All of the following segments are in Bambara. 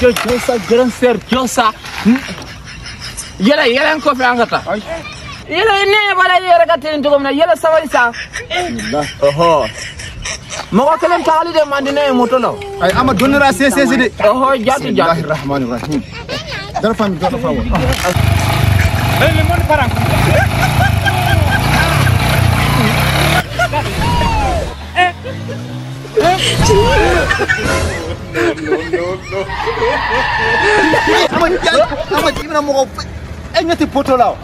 Jɔ jɔ sa grand sœur jɔ sa. Yɛlɛ yɛlɛ n kɔfɛ an ka taa. Yɛlɛ ne ɲɛ b'a la i yɛrɛ ka teli cogo min na yɛlɛ sabali sa. Ɔhɔ. Mɔgɔ kelen tagali de man di ne ye moto la. Ayi ama donnira CCC de. Ɔhɔ jaati jaati. Bismillahi rahmani rahim. Dara fami dara fawa. Le monde part en couille. Ama i bɛna mɔgɔ e ɲɛ tɛ poto la o.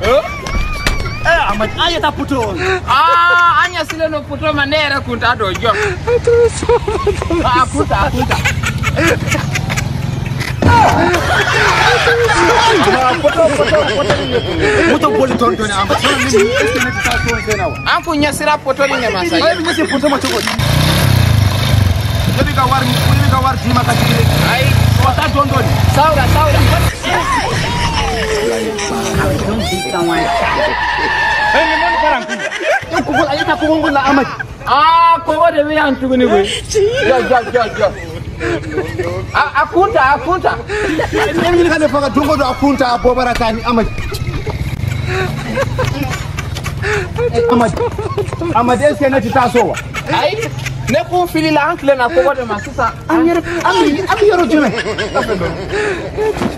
Ama an ɲɛ taa poto. Aa an ɲɛsilen don poto ma ne yɛrɛ kun t'a dɔn jɔ. A kun ta a kun ta. Poto poto poto moto boli dɔɔni dɔɔni ama. Est-ce que ne tɛ taa so in na wa? An kun ɲɛsira poto nin de ma sa. E bɛ ɲɛsin poto ma cogo di? Ne bɛ ka wari ne bɛ ka wari d'i ma ka jigin. Ayi. Wa taa dɔɔni dɔɔni. Sawura sawura. Le monde part en couille. E kogo a ye taa kogo la Amadi. Aa kogo de bɛ yan tuguni koyi. Jɔ jɔ jɔ jɔ. A kun ta a kun ta. Ne bɛ ɲini ka ne faga don o don a kun ta a bɔbara ta ni Amadi. Amadi Amadi est-ce que ne tɛ taa so wa? Ayi ne kun filila an tilenna kogo de ma sisan. An yɛrɛ an bɛ yɔrɔ jumɛn?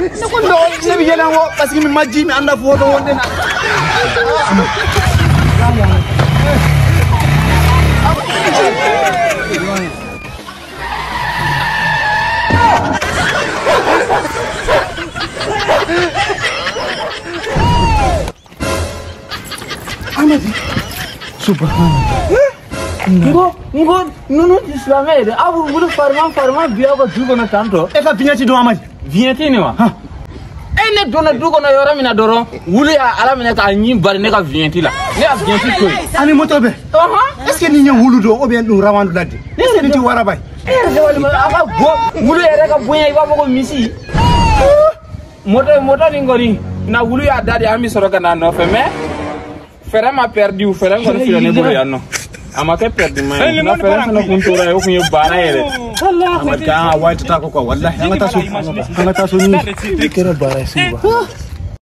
Ne ko ne bɛ yɛlɛn o parce que mi ma ji mi an da fo dɔ wonde na. Amadi. Subhanallah. N ko ninnu tɛ silamɛ ye dɛ aw bɛ wuli fariman fariman bi aw ka du kɔnɔ tan tɔ. E ka vignette dɔn Amadi. Vignette nin wa? E ne donna du kɔnɔ yɔrɔ min na dɔrɔn wulu y'a ala minɛ k'a ɲin bari ne ka vignette la ne y'a vignette to yen. Ani moto bɛ. Est-ce que nin ye wulu dɔn ou bien nin rawandu la de? Est-ce que nin tɛ waraba ye? E yɛrɛ dabali ma a ka bɔ wulu yɛrɛ ka bonya i b'a fɔ ko misi. Moto moto nin kɔni na wulu y'a da de an bɛ sɔrɔ ka n'a nɔfɛ mais fɛɛrɛ ma perdu fɛɛrɛ kɔni filɛ ne bolo yan nɔ. A ma kɛ perdu ma ye na fɛɛrɛ fana kun tora yen o kun ye baara yɛrɛ. Amadi kan ka waati ta ko quoi wallahi an ka taa so an ka taa so ni kɛra baara ye suba.